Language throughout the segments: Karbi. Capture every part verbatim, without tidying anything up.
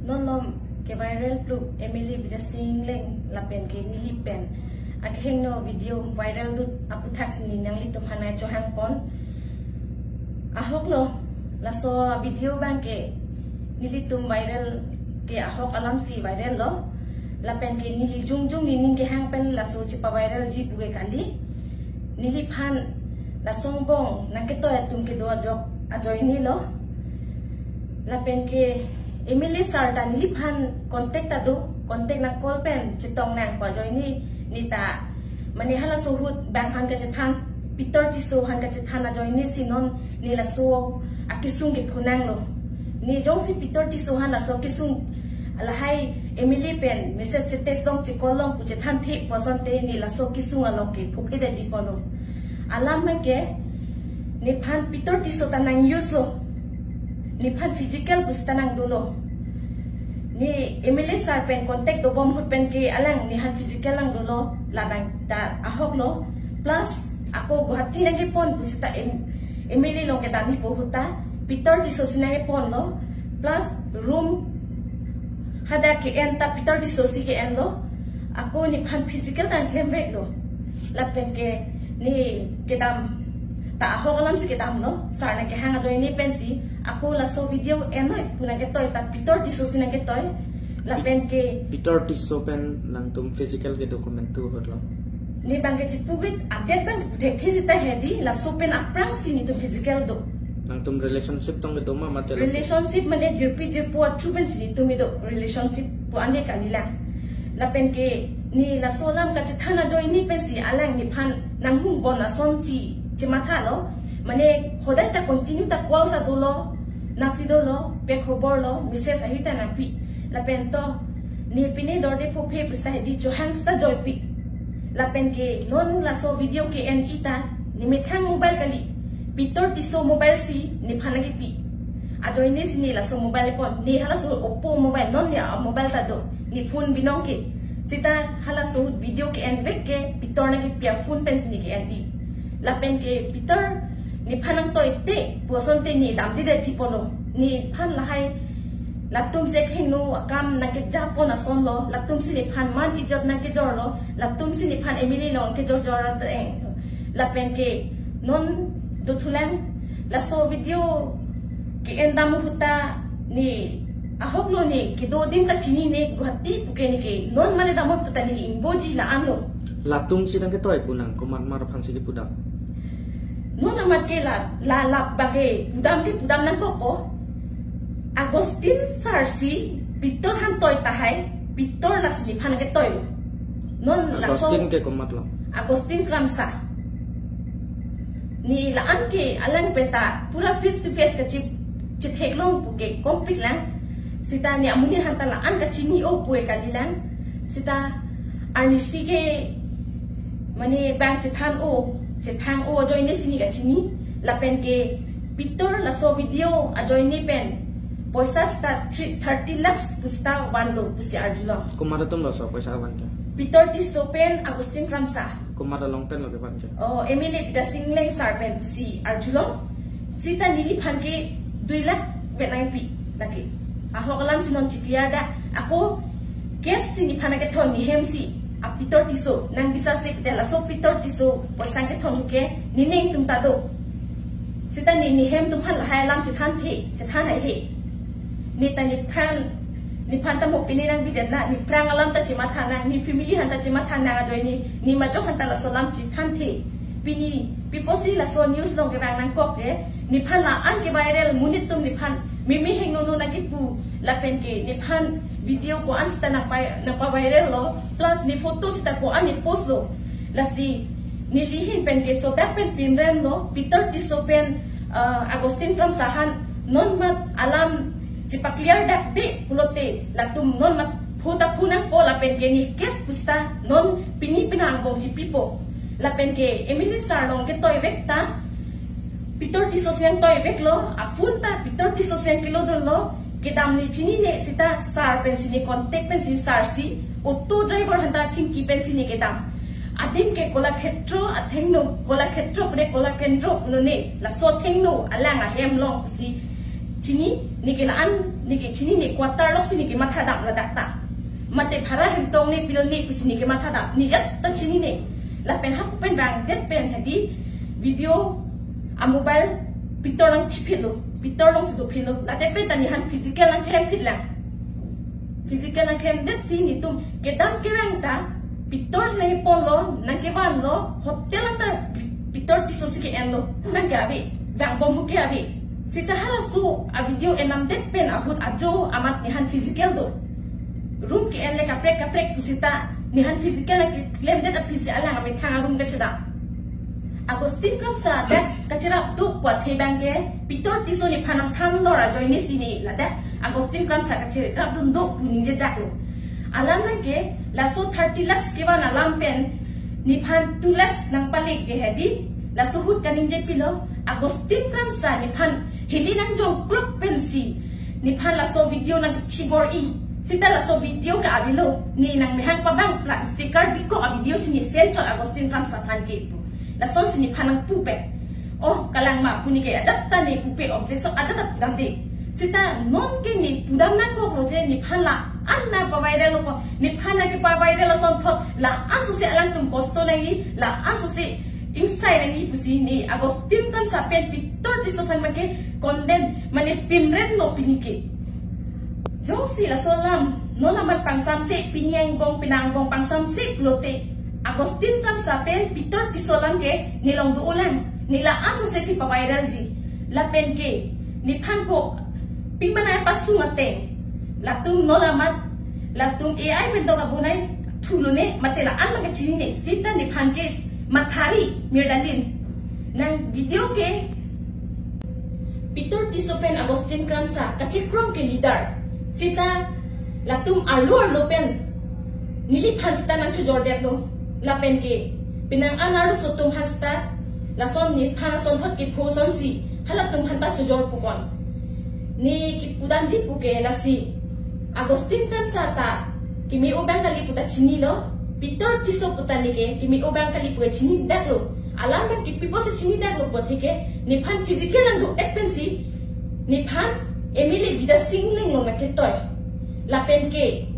Non malom ke-viral plu M L A Bidya Sing Engleng lapen ke neli pen akehingno video viral dut aputhak si neli nanglitum aphan chohangpon. Ahok lo, laso video abang ke nelitum viral ke ahok alam si viral lo. Lapen ke neli jongjong nening kehang pen laso chepa-viral ji pu ke kali. Neliphan laso angbong nangketoi atum kedo ajok ajoine lo. Lapen ke M L A sir ta neliphan contact ta do, contact nang call pen chetong nang pu ajoine, ne ta mane halaso ahut bang aphan kachethan, Peter Tisso aphan kachethan ajoine si non ne laso akesung kepho nang lo. Ne jongsi Peter Tisso aphan laso kesung lahai M L A pen message che-text long che-call long pu chethanthe pu asonte ne laso kesung along ke phuphe detji pulo. Alam abang ke nephan Peter Tisso ta nang-use lo. Nephan physical pu seta nang dolo. Ne M L A sir pen contact dobom ahut pen ke alang nephan physical nang dolo, labang ta ahok lo. Plus ako Guwahati nangkepon pu seta M-, M L A along kedamji pu ahut ta Peter Tisso si nangkepon lo. Plus room hadak ke-en ta Peter Tisso si ke-en lo. Ako nephan physical ta nangklemvek lo. Lapen ke ne kedam ta ahok alam si kedam lo. Sir nangkehang ajoine pensi ako laso video enoi pu nangketoi ta Peter Tisso si nangketoi. Lapen ke Peter Tisso pen nangtum physical kedo komantu ahut lo? Ne abang ke chipu ke update abang puthekthe seta hedi, laso pen aphrang si netum physical do. Nangtum relationship tong kedo ma mate lo? Relationship mane jirpi jirpo athu pen si netum kedo relationship pu ane kalilang. Lapen ke ne laso alam kachethan ajoine pensi alang nephan nanghum bon ason si chematha lo. Mane hodai ta continue ta call ta dolo, nasi dolo, pe khobor lo, message ahi ta nangpi. Lapen to ne pine dorde phophe pu seta hedi, chohang seta joipi. Lapen ke non laso video ke-en-i ta ne methang mobile kali, Peter Tisso mobile si nephan nangkepi. Ajoine si ne laso mobile pon, ne halaso Oppo mobile, non ne a-mobile ta do, ne phone binong ke. Seta halaso video ke-envek ke Peter nangkepi aphone pen si ne ke-en-i. Lapen ke Peter nephan nangtoite pu asonte ne damde detji pulo. Nephan lahai latum si akehingno akam nangkejapon ason lo, latum si nephan man ijot nangkejor lo, latum si nephan M L A along kejor jor ateng. Lapen ke non dothulang, laso video ke-en dam ahut ta ne ahok lo, ne kedo adim ta chinine, Guwahati pu ke ne ke non mane damot pu ta ne ingboji la-an lo. Latum si nangketoi pu nang, komat mar aphan si kepu dam? Non amat ke la, la, la abang ke pudam ke pudam nangkokpo. Augustine sir si Peter aphan toi tahai, Peter lasi nephan ketoi lo. Non laso Augustine ke komat lo? Augustine Kramsa. Ne la-an ke alang pen ta pura face to face kachi-, chetheklong pu ke kompik lang. Seta ne amonit aphan ta la-an kachini-o pu ke kalilang. Seta arnisi ke mane bang chethan-o, chethang-o ajoine si ne kachini. Lapen ke Peter laso video ajoine pen poisa seta three, thirty lakhs pu seta vanlo pusi arjulong. Komat atum laso poisa van ke? Peter Tisso pen Augustine Kramsa. Komat along pen lo kevan ke? Oh, M L A Bidya Sing Engleng sir pen pusi arjulong. Seta neliphan ke dui lakh vet nangpi lake. Ahok alam si non chikliar da. Ako case si nephan nangkethon, ne hem si a Peter Tisso nang bisa se ke laso Peter Tisso poisa kethon ke nening atum ta do. Seta ne, ne hem atum aphan lahai alam chethanthe, chethan haihe. Ne ta nephan, nephan ta mo pine nangbidet na, ne aphrang alam ta chematha nang, ne family aphan ta chematha nang ajoine, ne majok aphan ta laso alam chethanthe. Pini pi pusi laso news along kevang nangkok ke, nephan la-an ke-viral, monit atum nephan meme hingno no nangkepu, lapen ke nephan video ko-an seta nangpa, nangpa-viral lo, plus ne photo seta ko-an ne post lo. Lasi neli ahin pen ke sodak pen pinrem lo, Peter Tisso pen, ah, Augustine Kramsa aphan non mat alam chepakliar dakde pulote latum non mat phu ta phu nangpo, lapen ke ne case pu seta non pini penang angbong chipipo. Lapen ke M L A sir along ketoi vek ta Peter Tisso si nangtoi vek lo, aphone ta Peter Tisso si nangkelo dun lo, kedam ne chinine seta sir pen si ne contact pen si sir si auto driver aphan ta chingki pen si ne kedam. Adim ke Kolakhetro athengno, Kolakhetro pu ne Kolakendro pu ne, laso athengno alang ahem along si chini, Neke la-an, neke chinine, quarter loksi neke mathadam ladak ta. Mate bhara hemtong ne pilone pusi neke mathadam. Ne ajat ta chinine. Lapen hapu pen bang det pen hedi video a mobile pitor nangchiphitlo. Pitor alongsi dophitlo. La det pen ta nephan physical nangklemphitlang. Physical nangklemdetsi netum kedam kerang ta pitor si nangkeponlo, nangkevanlo, hotel anta pi-, pitor Tisso si ke-enlo. Nangke ave, vangbom hu ke ave. Seta halaso a video enamdet pen ahut ajo amat nephan physical do. Room ke-en le kaprek kaprek pusita nephan physical nangklemdet aphisi alang amethang a-room kachedam. Augustine Kramsa dak kacherap do pu athe bang ke pitor Tisso nephan nangthan dor ajoine si ne ladak Augustine Kramsa kacherap dun do pu ningjedaklo. Alam nangke laso thirty lakhs kevan alam pen nephan two lakhs nangpale ke hedi laso ahut kaningje pilo, Augustine Kramsa nephan hili nangjongklok pensi nephan laso video nangkechibor-i. Seta laso video ke avelo, ne nangmehang pabang plat sticker bikok a video si ne send chot Augustine Kramsa aphan ke pu. Lasonsi nephan nangpu pen. Oh, kalang ma pu neke ajat ta ne pupe, objection ajat ta pudamde. Seta non ke ne pudam nangkoklo je nephan la-an nangpavirallo ko. Nephan nangkepaviral asonthot la-an sose alangtum kosto nangji, la-an sose ingsai nangji pusi ne Augustine Kramsa pen pitor Tisso aphan make condemn, mane pimremlo pini ke. Jongsi laso alam non amat pangsamse, pini angbong penang angbong pangsamse pulote Augustine Kramsa pen pitor Tisso alam ke ne long do-olang, ne la-an sose si paviralji. Lapen ke nephan ko pimana pasung ateng, latum non amat, latum A I pen dok abonai thulone, mate la-an nangkachinine, seta nephan ke mathari mirdalin. Nang video ke pitor Tisso pen Augustine Kramsa kachikrong ke leader. Seta latum arlo arlo pen neliphan seta nangchojordetlo. Lapen ke penang an arloso atum aphan seta lason nephan asonthot kepho asonsi halatum aphan ta chojor pukon. Ne kepudamji pu ke lasi, Augustine Kramsa ta keme-o abang kali pu ta chinilo, pitor Tisso pu ta neke keme-o abang kali pu chinidaklo. Alam abang ke pi apotsi chinidaklo pu athe ke nephan physical nangdo-et pensi nephan M L A Bidya Sing Engleng along nangketoi. Lapen ke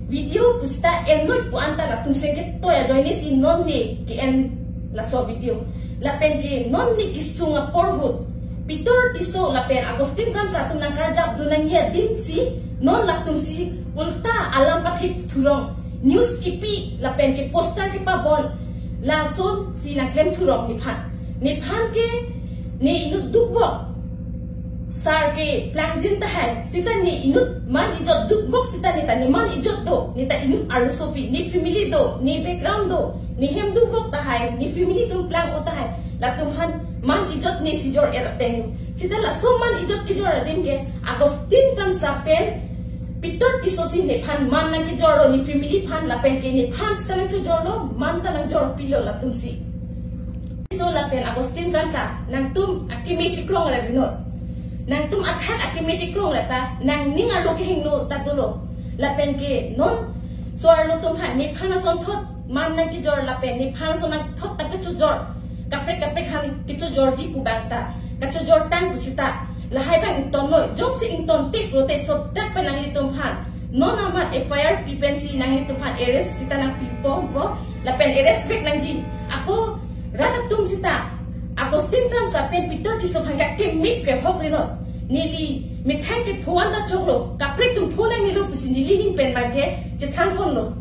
video pusita ennoi pu anta latum si ketoi ajoine si non ne ke-en laso video. Lapen ke non ne kesung apor ahut pitor Tisso lapen Augustine Kramsa atum nangkarjap dun nangji adim si non latum si ulta alam pathip thurong, news kipi lapen ke poster kepabon, lasonsi nangklem thurong nephan. Nephan ke ne inut dukvok sar ke plangjin tahai, seta ne inut man ijot dukvok seta ne ta ne man ijot do, ne ta inut arlosopi, ne family do, ne background do, ne hem dukvok tahai, ne family atum plang-o tahai, latum aphan man ijot ne si jor-et ateng. Seta laso man ijot kejor adim ke Augustine Kramsa pen pitor Tisso si nephan man nangkejorlo, ne family aphan lapen ke nephan seta nangchojorlo, man ta nangjorpilo latum si. Tisso lapen Augustine Kramsa, nangtum akeme chikrong ra rinot. Nangtum akhak akeme chikrong ra ta nangning arlo kehingno ta dolo. Lapen ke non so-arlo atum aphan nephan asonthot man nangkejor lapen nephan ason nangthot ta kachojor, kaprek kaprek aphan kachojorji pu abang ta kachojor tang pusita lahai abang ingtonnoi. Jongsi ingtonte pulote sodak pen nanglitum aphan non amat F I R pi pensi nanglitum aphan arrest seta nangpipo bo, lapen arrest back nangji. Ako rat atum seta Augustine Kramsa pen pitor Tisso aphan kakeme ke hok rinot. Neli methang kepho anta choklo, kaprek atum pho nangnelo pusi neli ahin pen abang ke chethanponlo.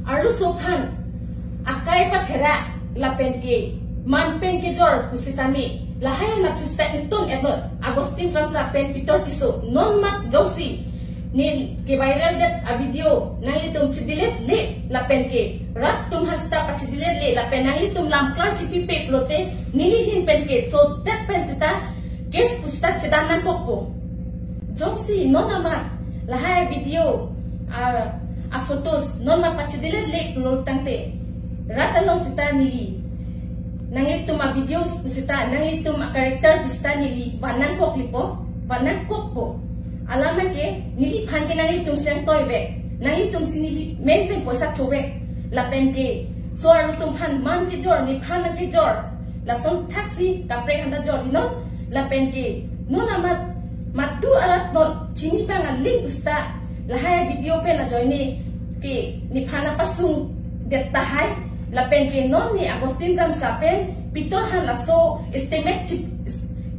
Arloso aphan akai pathera lapen ke man pen kejor pusitame lahai anatthu seta ington-etnot. Augustine Kramsa pen pitor Tisso non mat jongsi ne keviraldet a video nanglitum chedelete le lapen ke rat atum aphan seta pachedelete le lapen nanglitum lamklar chipipe pulote neli ahin pen ke sodak pen seta case pusita chedam nangkokpo. Jongsi non amat lahai video a, a photos non amat pachedelete le pulo tangte rat along seta neli nanglitum a videos pusita nanglitum a character pusita neli van nangkoklipo, van nangkokpo. Alam ke neliphan ke nanglitum si nangtoivek, nanglitum si neli men pen poisa chovek. Lapen ke so-arlo atum aphan man kejor, nephan nangkejor, lason thaksi kaprek anta jor-inon. Lapen ke non amat Madu arat non chini abang aling pusita lahai video pen ajoine ke nephan apasung det tahai. Lapen ke non ne Augustine Kramsa pen Pitor aphan laso statement chip,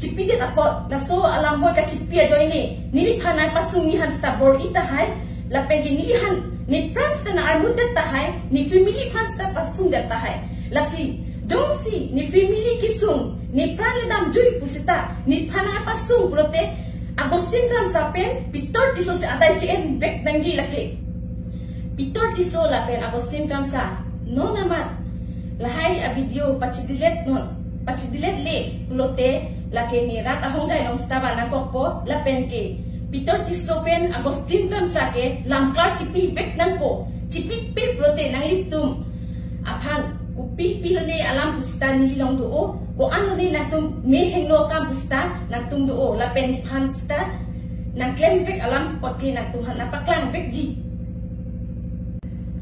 chipidet apot, laso alam boi kachipi ajoine neliphan apasung nephan sita bor-i tahai. Lapen ke neliphan, nepran sita nang-armudet tahai, ne family aphan sita pasungdet tahai. Lasi jongsi ne family kesung, nepran kedam jui pusita nephan apasung pulote Augustine Kramsa pen Pitor Tisso si adai che-envek nangji lake. Pitor Tisso lapen Augustine Kramsa non amat lahai avideo pachidilet non, pachidiletle pulote lake ne rat ahongjai along sita ba nangkokpo. Lapen ke Pitor Tisso pen Augustine Kramsa ke lamklar chipivek nangpo. Chipipe pulote nanglitum aphan kopi pi lone alam pusita neli along do-o, ko-an lone nangtum mehingno akam pusita nangtum do-o, lapen nephan sita nangklemvek alam apot ke nangtum aphan nangpaklangvekji.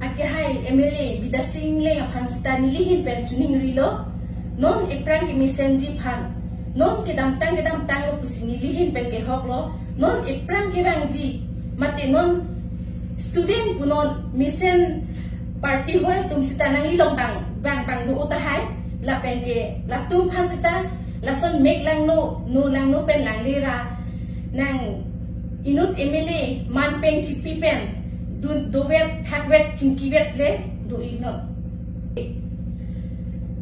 Akehai M L A Bidya Sing Engleng aphan sita neli ahin pen chiningrilo. Non ephrang kemesenji aphan, non kedamtang kedamtanglo pusi neli ahin pen kehoklo. Non ephrang kevangji, mate non student pu non mesen party hoi atum sita nangli along bang, bang, bang do-o tahai. Lapen ke latum aphan sita lason mek langno, no langno pen langle ra nang inut M L A man peng chipi pen dun dovet, thakvet, chingkivet le do-i non.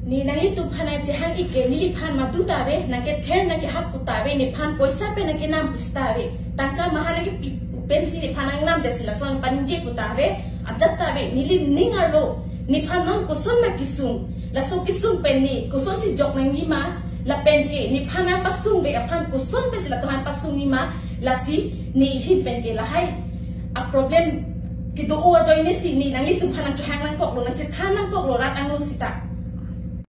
Ne nanglitum aphan nangchehang-ik ke neliphan madu ta ave, nangkether nangkehap pu ta ave, nephan poisa pen nangkenam pusita ave. Tangka maha nangkepi pen si nephan nangnamdet si lason paningje pu ta ave, ajat ta ave. Neli ning arlo, nephan non koson ma kesung, laso kesung pen ne kosonsi jok nangji ma, lapen ke nephan apasungvek aphan koson pensi latum aphan pasungji ma, lasi ne ahin pen ke lahai aproblem kedo-o ajoine si ne nanglitum aphan nangchehang nangkoklo, nangchethan nangkoklo rat angno sita.